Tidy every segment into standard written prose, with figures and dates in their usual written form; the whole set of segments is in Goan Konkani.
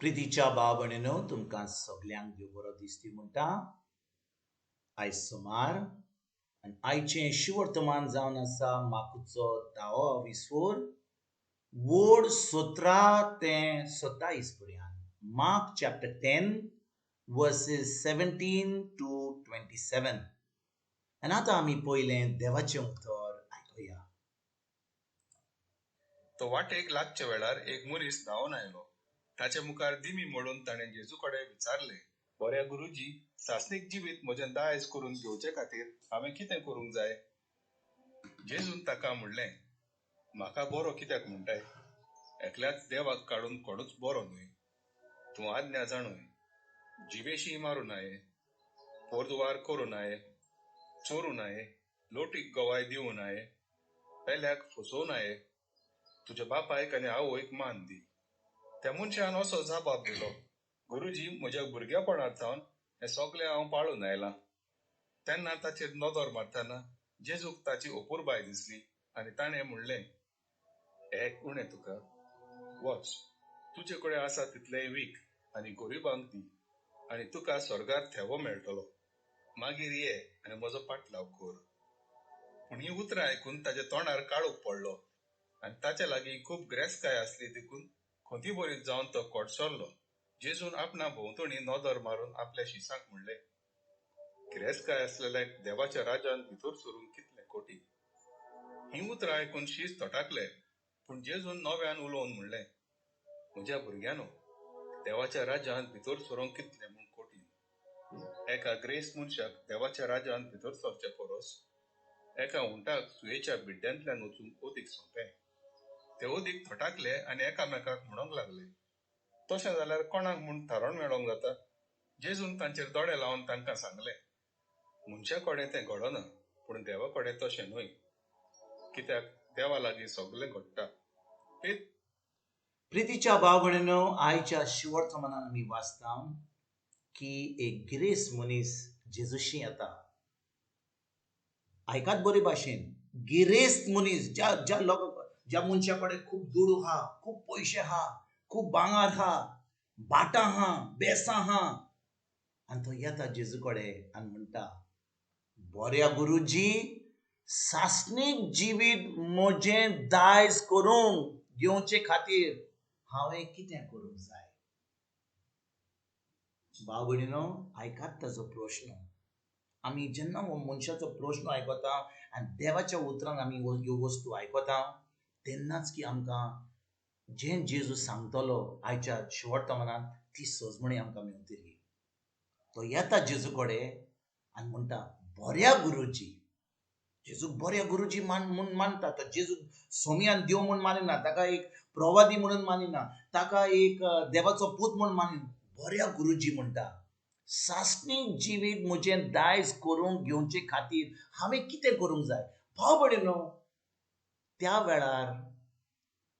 प्रितीच्या भाव भयणीनो, तुमकां सगल्यांक देव बरो दिसती म्हणटा. आयज सोमार आनी आयचें शिवर्तमान जावन आसा माकुचो धावो विस्फोर वोड 17 ते 27 पर्यंत. Mark chapter 10 verses 17 to 27. आनी आतां आमी पयलें देवाचें उतर आयकुया. तो वाटेक लागच्या वेळार एक मनीस धांवन आयलो. ताचे मुखार दिमी मोडून ताणें जेजू कडेन विचारलें, बऱ्या गुरुजी, सासणीक जिवीत म्हजें दायज करून घेवचे खातीर हांवें कितें करूंक जाय? जेजून ताका म्हणलें, म्हाका बरो कित्याक म्हणटाय? एकल्याच देवाक काडून कोणूच बरो न्हय. तूं आज्ञा जाणूय, जिवेशी मारूं नये, पोरद्वार करूं नये, चोरूं नये, लोटीक गवाय दिवं नये, पेल्याक फसोवं नये, तुज्या बापायक आनी आवयक मान दी. त्या मनशान असो जबाब दिलो, गुरुजी, म्हज्या भुरगेपणार सावन हें सगळें हांव पाळून आयलां. तेन्ना ताचेर नदर मारतना जेजूक ताची अपुरबाय दिसली आनी ताणें म्हणलें, एक उणें तुका, वच, तुजे कडेन आसा तितलेंय वीक आनी गरिबांक दी आनी तुका स्वर्गार थेवो मेळटलो. मागीर ये आनी म्हजो पाटलाव कर. पूण हीं उतरां आयकून ताच्या तोंडार काळोख पडलो आनी ताच्या लागीं खूब ग्रेसकाय आसली देखून खंती बरीत जावन तो कोटसरलो. जेजून आपणा भोंवतणी नदर मारून आपल्या शिसांक म्हणलें, गिरेस्तकाय आसलेल्या देवाच्या राजान भितर सरूंक कितलें कठीण. हीं उतरां आयकून शीस थटाकले. पूण जेजून नव्यान उलोवन म्हणलें, म्हज्या भुरग्यांनो, देवाच्या राज्यांत भितर सरूंक कितलें म्हूण कठीण. एका ग्रेस्त मनशाक देवाच्या राज्यांत भितर सरचे परस एका उंटाक सुयेच्या बिड्ड्यांतल्यान वचूंक अदीक सोंपें. ते अदीक थटाकले आनी एकामेकाक म्हणूंक लागले, तशें जाल्यार कोणाक म्हूण थारोवन मेळोंक जाता? जेजून तांचेर दोळे लावन तांकां सांगलें, मनशा कडेन तें घडना, पूण देवा कडेन तशें न्हय, कित्याक देवा लागीं सगळें घडटा. प्रितीच्या भाव भयणीनो, आयच्या शिवर्तमानान आमी वाचता की एक गिरेस्त मनीस जेजूशी येता. आयकात बरे भाशेन, गिरेस्त मनीस, ज्या ज्या लोक ज्या मनशा कडेन खूब दुडू आहा, खूब पयशे आहा, खूब भांगर आहा, भाटां आहा, बेसां आहा, आनी तो येता जेजू कडेन आनी म्हणटा, बऱ्या गुरुजी, सासणीक जिवीत म्हजें दायज करूंक घेवचे खातीर हांवें कितें करूंक जाय? भाव भयणीनो, आयकात ताजो प्रश्न. आमी जेन्ना हो मनशाचो प्रश्न आयकता आनी देवाच्या उतरान आमी ह्यो वस्तू आयकता तेन्नाच की आमकां जें जेजू सांगतलो आयच्या शिवर्तमानान ती सजमणी आमकां मेवतली. तो येता जेजू कडेन आनी म्हणटा, बऱ्या गुरुजी. जेजूक बऱ्या गुरुजी म्हूण मानता. तो जेजू सोमयान देव म्हूण मानिना, ताका एक प्रवादी म्हणून मानिना, ताका एक देवाचो पूत म्हूण मानिना. बऱ्या गुरुजी म्हणटा, सासणीक जिवीत म्हजें दायज करूंक घेवचे खातीर हांवें कितें करूंक जाय? भाव भयणीनो, त्या वेळार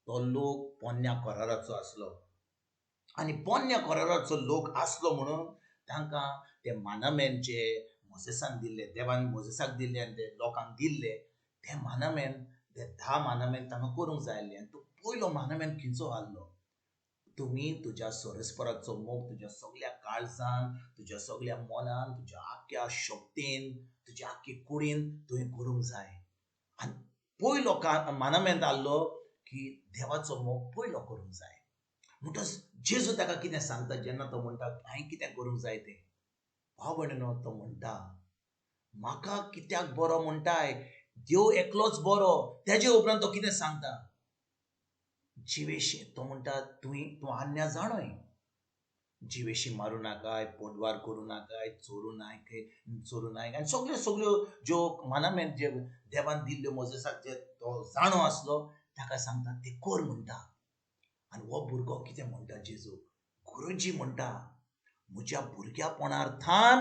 तो लोक पोन्न्या कराराचो आसलो आनी पोन्न्या कराराचो लोक आसलो म्हणून तांकां ते मानामेन जे मोजेसान दिल्ले, देवान मोजेसाक दिल्ले आनी ते लोकांक दिल्ले ते मानामेन, ते 10 मानामेन तांकां करूंक जाय आसले. आनी तो पयलो मानामेन खंयचो आहलो? तुमी तुज्या सोरस्पराचो मोग तुज्या सगल्या काळजान, तुज्या सगल्या मनान, तुज्या आख्ख्या शक्तीन, तुज्या आख्खे कुडीन तुवें करूंक जाय. आनी पयलो मानामेंत आहलो की देवाचो मोग पयलो करूंक जाय. म्हणटच जेजू ताका कितें सांगता जेन्ना तो म्हणटा हांवें कितें करूंक जाय तें? भाव भयणीनो, तो म्हणटा, म्हाका कित्याक बरो म्हणटाय? देव एकलोच बरो. तेजे उपरांत तो कितें सांगता? जिवेशी, तो म्हणटा, तूं आज्ञा जाणय, जिवेशी मारूं नाकाय, पोटवार करूं नाकाय, चोरूं नाय, चोरूं नाय, आनी सगल्यो सगल्यो ज्यो मानामेन जे देवान दिल्ल्यो मोजेसाक जे तो जाणो आसलो ताका सांगता ते कर म्हणटा. आनी हो भुरगो कितें म्हणटा जेजूक? गुरुजी म्हणटा, म्हज्या भुरग्यापणार थान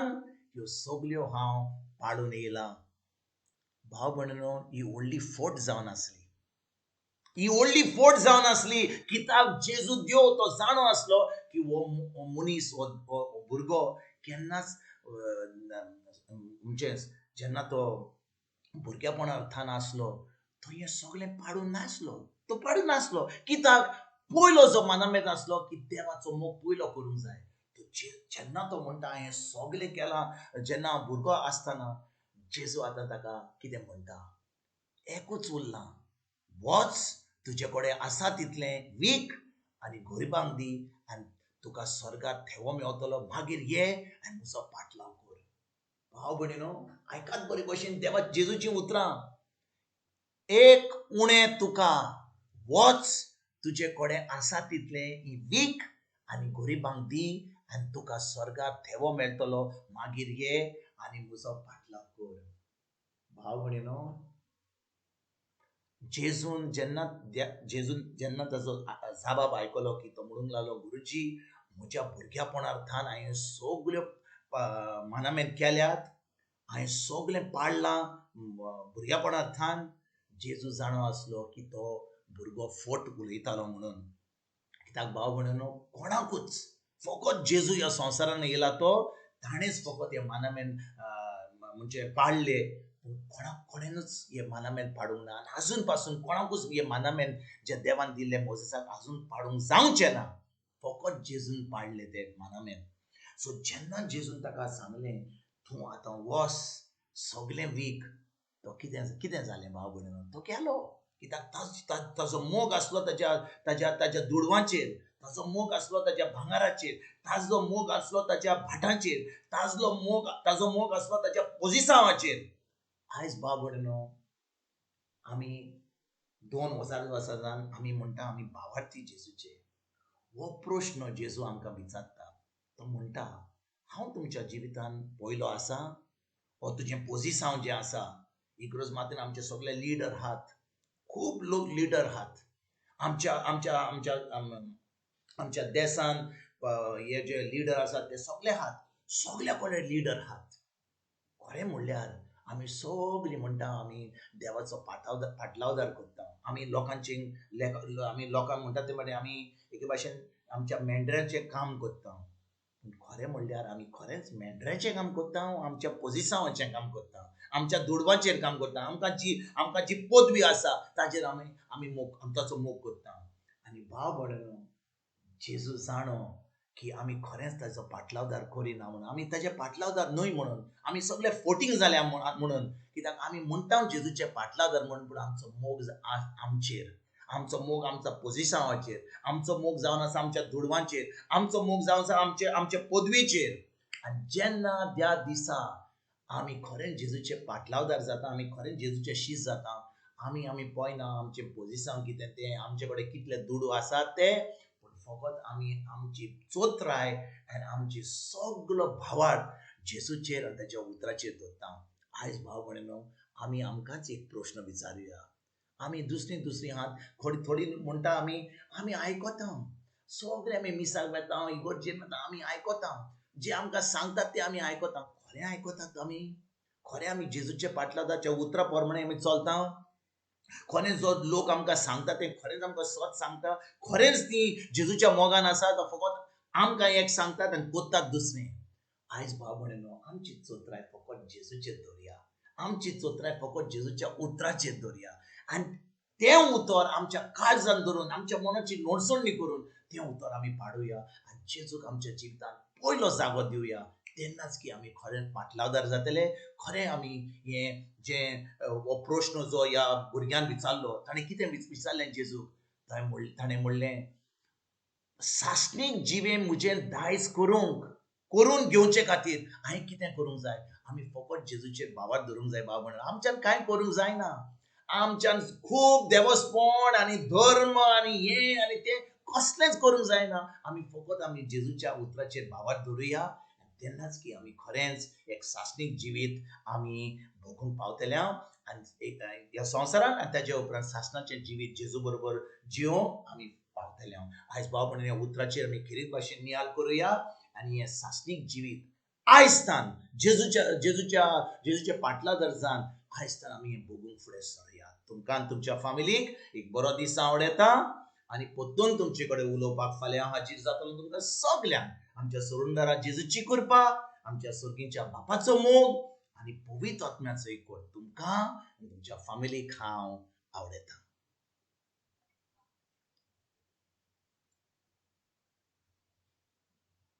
ह्यो सगल्यो हांव पाळून येयलां. भाव भयणीनो, ही व्हडली फट जावन आसली, ही व्हडली फट जावन आसली. कित्याक जेजू देव तो जाणो आसलो की हो मनीस, हो भुरगो केन्नाच म्हणजे जेन्ना तो भुरग्यापणार थान आसलो तो हें सगळें पाडून नासलो, तो पाडून नासलो. कित्याक पयलो जो मानामेत आसलो की देवाचो मोग पयलो करूंक जाय. जेन्ना तो म्हणटा हांवें सगलें केलां, जेन्ना हांव भुरगो आसतना, जेजू आतां ताका कितें म्हणटा, एकूच उरलां, वच तुजे कडेन आसा तितलें वीक आनी गरिबांक दी आनी तुका स्वर्गार थेवो मेवतलो, मागीर ये आनी म्हजो पाटलाव कर. भाव भयणीनो, आयकात बरे भशेन देवा जेजूचीं उतरां. एक उणें तुका, वच तुजे कडेन आसा तितलें वीक आनी गरिबांक दी आनी तुका स्वर्गार थेवो मेळटलो, मागीर ये आनी म्हजो पाटलाव कर. भाव भयणीनो, जेजून जेन्ना ताजो जाबाब आयकलो की तो म्हणूंक लागलो, गुरुजी म्हज्या भुरग्यापणार थावन हांवें सगल्यो मानामेन केल्यात, हांवें सगलें पाडलां भुरग्यापणार थावन. जेजू जाणो आसलो की तो भुरगो फट उलयतालो म्हणून. कित्याक भाव भयणीनो, कोणाकूच फकत जेजू ह्या संवसारान येयला तो ताणेंच फकत हे मानामेन म्हणजे पाडले, पूण कोणाक कोणेनूच हे मानामेन पाडूंक ना आनी आजून पासून कोणाकूच हे मानामेन जे देवान दिल्ले मोजेसाक आजून पाडूंक जावचें ना, फकत जेजून पाडले ते मानामेन. सो जेन्ना जेजून ताका सांगलें तूं आतां वस सगलें वीक, तो कितें कितें जालें भाव भयणीनो, तो गेलो. कित्याक ताजो मोग आसलो ताज्या ताज्या ताज्या दुडवांचेर, ताजो मोग आसलो ताज्या भांगराचेर, ताजो मोग आसलो ताज्या भाटांचेर, ताजो मोग आसलो ताज्या पोजिसांवाचेर. आयज भाव भयणीनो, आमी 2000 वर्सां जावन आमी म्हणटा आमी भावार्थी जेजूचे. हो प्रश्न जेजू आमकां विचारता. तो म्हणटा हांव तुमच्या जिवितान पयलो आसा, हो तुजें पोजिसांव जें आसा. इग्रोज मातेन आमचे सगळे लिडर आहात, खूब लोक लिडर आहात आमच्या आमच्या आमच्या आमच्या देसान. हे जे लिडर आसात ते सगळे आहात, सगल्या कडेन लिडर आहात. खरें म्हणल्यार आमी सगळीं म्हणटा आमी देवाचो पाटलावदार करता, आमी लोकांचे आमी लोकांक म्हणटा ते म्हणजे आमी एके भाशेन आमच्या मेंढऱ्याचें काम करता. पूण खरें म्हणल्यार आमी खरेंच मेंढऱ्याचें काम करता, आमच्या पोजिसांवाचें काम करता, आमच्या दुडवांचेर काम करता, आमकां जी पदवी आसा ताजेर आमी आमी मोग ताचो मोग करता. आनी भाव भयणीनो, जेजू जाणो की आमी खरेंच ताजो पाटलावदार करिना म्हणून, आमी ताजे पाटलावदार न्हय म्हणून, आमी सगळे फोटींग जाल्या म्हणून. कित्याक आमी म्हणटा जेजूचे पाटलावदार म्हणून, पूण आमचो मोग आमचेर, आमचो मोग आमच्या पोजिसांवाचेर, आमचो मोग जावन आसा आमच्या दुडवांचेर, आमचो मोग जावन आसा आमचे आमचे पदवीचेर. आनी जेन्ना त्या दिसा आमी खरेंच जेजूचे पाटलावदार जाता, आमी खरेंच जेजूचे शीस जाता, आमी आमी पळयना आमचें पोजिसांव कितें तें, आमचे कडेन कितले दुडू आसात ते, पूण फकत आमी आमची चोत्राय आनी आमची सगलो भावार्थ जेजूचेर आनी ताच्या उतराचेर दवरता. आयज भाव भयणीनो, आमी आमकांच एक प्रश्न विचारुया. आमी दुसरी दुसरी हात थोडी थोडी म्हणटा आमी आमी आयकता, सगळे आमी मिसाक वेता, इगर्जेन वता, आमी आयकता, जे आमकां सांगतात ते आमी आयकता. खरें आयकतात आमी? खरें आमी जेजूच्या पाटलादाच्या उतरा प्रमाणे आमी चलता? खरें जो लोक आमकां सांगता तें खरेंच आमकां सत सांगता? खरेंच ती जेजूच्या मोगान आसा तो फकत आमकां एक सांगतात आनी करतात दुसरें? आयज भाव भयणीनो, आमची चोत्राय फकत जेजूचेर दवरया, आमची चोत्राय फकत जेजूच्या उतराचेर दवरया आनी तें उतर आमच्या काळजान धरून, आमच्या मनाची नोडसणी करून तें उतर आमी पाडुया आनी जेजूक आमच्या जिवितांत पयलो जागो दिवया. तेन्नाच की आमी खरें पाटलावदार जातले. खरें आमी हें जें हो प्रश्न जो ह्या भुरग्यान विचारलो, ताणें कितें विचारलें जेजूक? ताणें म्हणलें, सासणीक जिवें म्हजें दायज करून घेवचे खातीर हांवें कितें करूंक जाय? आमी फकत जेजूचेर भावार धरूंक जाय. भाव म्हणून आमच्यान कांय करूंक जायना. आमच्यान खूब देवस्पण आनी धर्म आनी हें आनी तें कसलेंच करूंक जायना. आमी फकत आमी जेजूच्या उतराचेर भावार धरुया, तेन्नाच की आमी खरेंच एक सासणीक जिवीत आमी भोगूंक पावतले आनी एक ह्या संवसारान आनी ताज्या उपरांत सासणाचें जिवीत जेजू बरोबर जिवोवंक आमी पावतले. आयज भाव भयणीनो, ह्या उतराचेर आमी खेरीत भाशेन नियाळ करुया आनी हें सासणीक जिवीत आयज तान जेजूच्या जेजूच्या जेजूच्या पाटलादार जावन आयज तान आमी हें भोगूंक फुडें सरया. तुमकां आनी तुमच्या फामिलीक एक बरो दीस आवडटा आनी परतून तुमचे कडेन उलोवपाक फाल्यां हाजीर जातलो. तुमकां सगल्यांक आमच्या सोरुंदारा जेजूची कृपा, आमच्या सर्गीच्या बापाचो मोग आनी पवित्र आत्म्याचो एकवट तुमकां आनी तुमच्या फामिलीक हांव आवडटा.